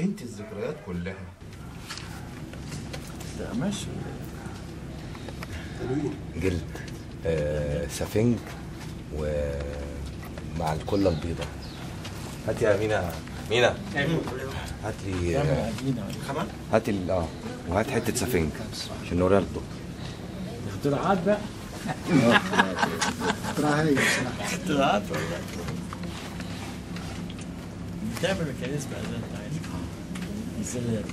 انت الذكريات كلها. ده قماش جلد سفنج ومع الكله البيضاء. هات يا مينا، مينا هات لي هات لي وهات حتة سفنج عشان نوريها للدكتور. اختراعات بقى. اختراع هايل بصراحة. اختراعات والله. بتعمل mechanism بقى زي انت عايز. يا سلام.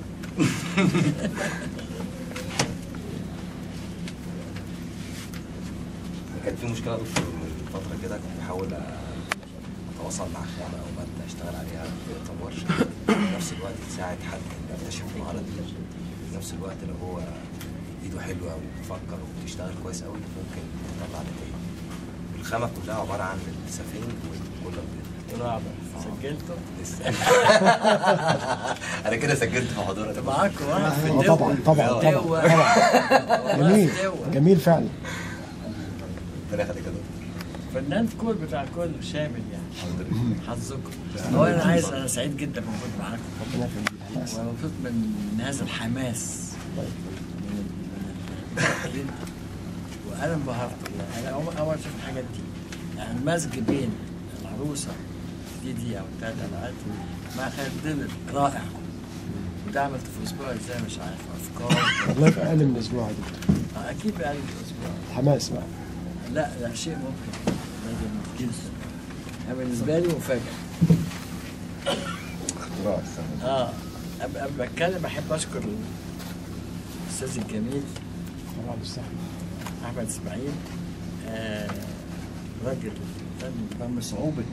كان في مشكلة يا دكتور من فترة كده، كنت بحاول اتواصل مع خامة او مادة اشتغل عليها في ورشه، في نفس الوقت تساعد حد يكتشف المهارة دي، في نفس الوقت لو هو ايده حلوة وبتفكر وبتشتغل كويس قوي ممكن تطلع نتائج. الخامة كلها عبارة عن السفنج والكله البيضاء. سجلته؟ لسه. انا كده سجلت في حضورك. معاك واحد في الدول. طبعا طبعا طبعا. جميل جميل فعلا. ربنا يخليك يا دكتور. فنان كل بتاع كل شامل يعني. حظكم. هو انا عايز، انا سعيد جدا موجود معاكم. ربنا يخليك. ومبسوط من هذا الحماس. من وانا انبهرت والله. انا اول اشوف الحاجات دي. يعني المزج بين العروسة دي او ثلاث ابعاد مع خالد رائع. وده عملته في اسبوع ازاي مش عارف. افكار والله في اقل من اسبوع يا دكتور. اكيد في اقل من اسبوع. حماس بقى. لا لا شيء ممكن جدا. انا بالنسبة لي مفاجاة. اختراع السنة. قبل ما اتكلم احب اشكر الاستاذ الجميل طبعا احمد اسماعيل. راجل فن رغم صعوبة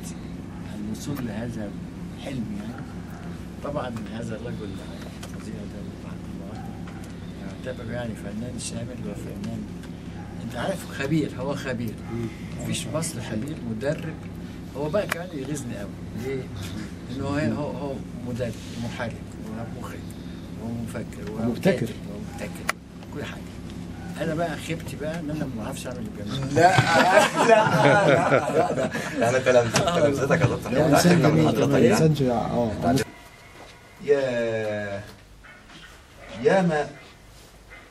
الوصول لهذا الحلم يعني. طبعا هذا الرجل الفظيع ده الله يعتبر يعني فنان شامل وفنان، انت عارف، خبير. هو خبير، مفيش مصر خبير مدرب. هو بقى كمان يغيظني قوي ليه؟ انه هو مدرب ومحرك ومخرج ومفكر ومبتكر ومبتكر كل حاجة. انا بقى خيبتي بقى ان انا ما بعرفش اعمل الجميل. لا لا لا لا انا تلامذتك يا دكتور. انسان جميل، انسان شجاع. يا ما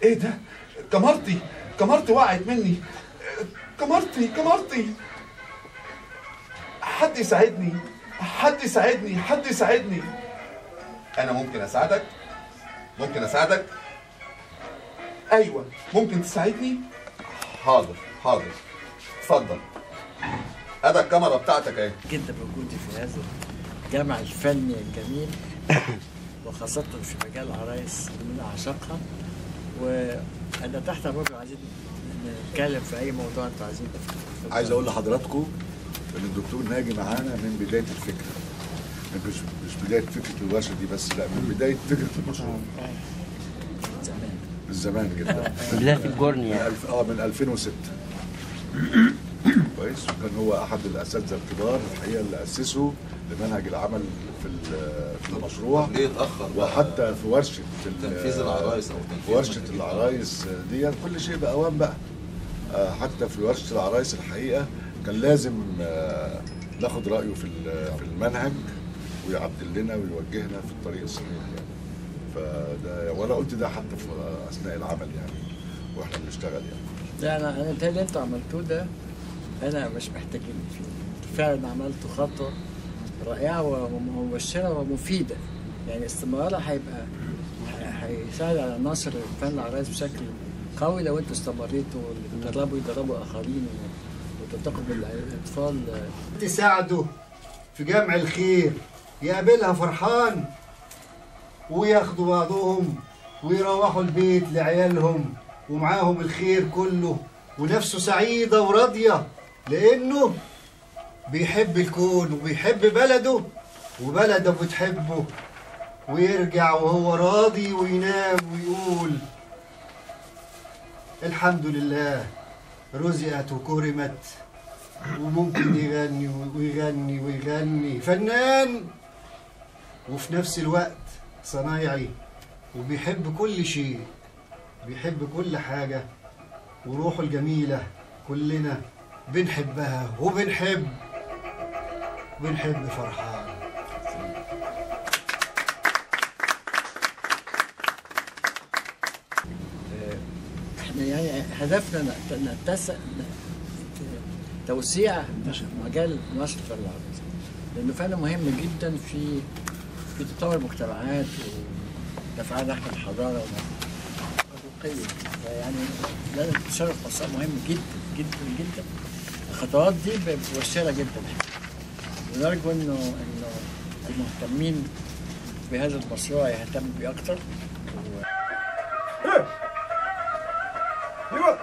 ايه ده؟ كمرتي، كمرتي وقعت مني، كمرتي كمرتي. حد يساعدني، حد يساعدني، حد يساعدني. انا ممكن اساعدك، ممكن اساعدك. ايوه ممكن تساعدني. حاضر حاضر، اتفضل. ادي الكاميرا بتاعتك اهي. جدا بوجودي في هذا الجامع الفني الجميل، وخاصة في مجال العرايس اللي انا اعشقها. وانا تحت امركم، عايزين نتكلم في اي موضوع انتوا عايزين. عايز اقول لحضراتكم ان الدكتور ناجي معانا من بداية الفكرة، مش بداية فكرة الورشة دي بس، لا من بداية فكرة المشروع من زمان جدا، من بداية الجرن يعني. من 2006. كويس. وكان هو احد الاساتذة الكبار الحقيقة اللي اسسوا لمنهج العمل في المشروع. ليه اتاخر؟ وحتى في ورشه تنفيذ العرايس او تنفيذ ورشه العرايس دي كل شيء باوان بقى. حتى في ورشه العرايس الحقيقة كان لازم ناخد رايه في المنهج ويعدل لنا ويوجهنا في الطريق الصحيح يعني. فده وانا قلت ده حتى في اثناء العمل يعني واحنا بنشتغل يعني. لا انا اللي انتوا عملتوه ده انا مش محتاجين فيه. فعلا عملتوا خطوة رائعة ومبشره ومفيدة يعني. استمرارها هيبقى هيساعد على نشر فن العرايس بشكل قوي لو انتوا استمريتوا وتدربوا يدربوا اخرين وتلتقوا بالاطفال. تساعده في جمع الخير، يقابلها فرحان وياخدوا بعضهم ويروحوا البيت لعيالهم ومعاهم الخير كله، ونفسه سعيدة وراضية لأنه بيحب الكون وبيحب بلده وبلده بتحبه، ويرجع وهو راضي وينام ويقول الحمد لله رزقت وكرمت، وممكن يغني ويغني ويغني فنان وفي نفس الوقت صنايعي وبيحب كل شيء، بيحب كل حاجة، وروحه الجميلة كلنا بنحبها وبنحب بنحب فرحان. هدفنا نتسع توسيع مجال نشر فن العرايس، لانه فعلا مهم جدا في تطور المجتمعات ودفعها نحو الحضارة والرقي. يعني لازم تشرف مسار مهم جدا جدا جدا. الخطوات دي مبشرة جدا، ونرجو انه المهتمين بهذا المشروع يهتموا بيه اكتر. ايوه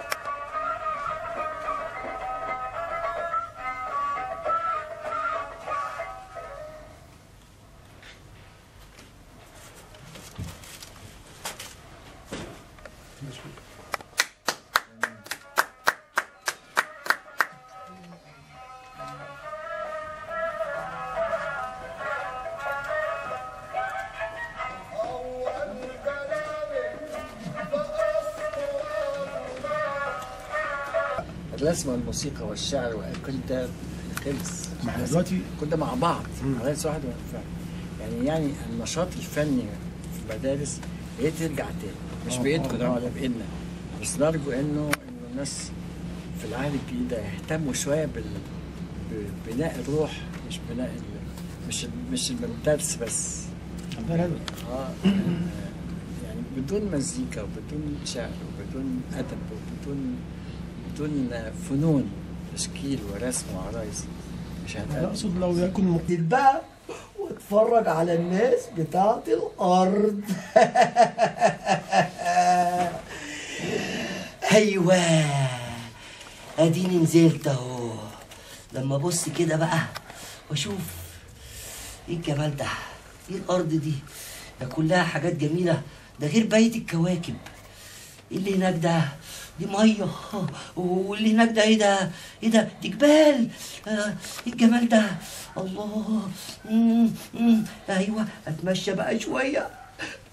الرسم والموسيقى والشعر وكل ده خلص. ما احنا دلوقتي كل ده مع بعض مدارس واحدة. يعني النشاط الفني في المدارس يا ريت ترجع تاني، مش بايدكم طبعا ولا بايدنا، بس نرجو انه الناس في العهد الجديد ده يهتموا شوية ببناء الروح، مش بناء مش الدرس بس. يعني بدون مزيكا وبدون شعر وبدون ادب وبدون فنون تشكيل ورسم وعرايس مش هتقدر. انا اقصد لو يكون بقى واتفرج على الناس بتاعت الارض. ايوه اديني نزلت اهو. لما ابص كده بقى واشوف ايه الجمال ده، ايه الارض دي، ده كلها حاجات جميلة، ده غير بقية الكواكب. ايه اللي هناك ده؟ دي مية. واللي هناك ده ايه ده؟ ايه ده؟ دي جبال. ايه الجمال ده؟ الله. ايوه اتمشى بقى شوية،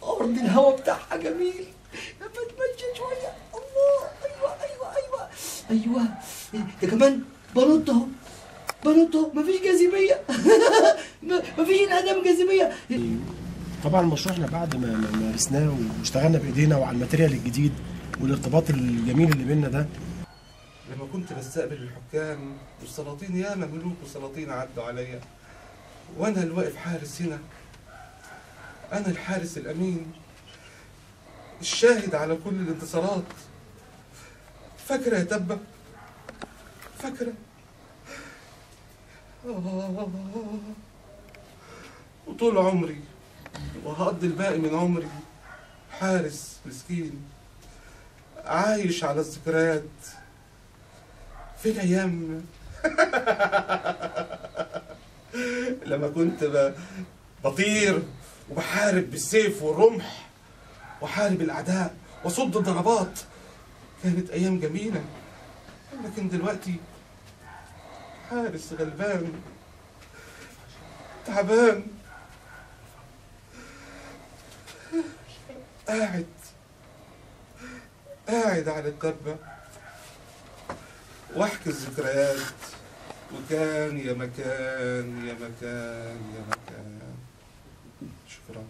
ارض الهوا بتاعها جميل. لما اتمشى شوية، الله. ايوه ايوه ايوه ايوه. ده كمان بنط اهو، بنط اهو، مفيش جاذبية. مفيش انعدام جاذبية. طبعا المشروع احنا بعد ما مارسناه واشتغلنا بايدينا وعلى الماتيريال الجديد والارتباط الجميل اللي بيننا ده. لما كنت بستقبل الحكام والسلاطين، ياما ملوك وسلاطين عدوا عليا، وانا اللي واقف حارس هنا، انا الحارس الامين الشاهد على كل الانتصارات. فاكره يا تبه؟ فاكره؟ وطول عمري وهقضي الباقي من عمري حارس مسكين عايش على الذكريات. فين ايام لما كنت بطير وبحارب بالسيف والرمح وحارب الاعداء وصد الضربات. كانت ايام جميلة، لكن دلوقتي حارس غلبان تعبان قاعد على الدبة واحكي الذكريات. وكان يا مكان يا مكان يا مكان. شكرا.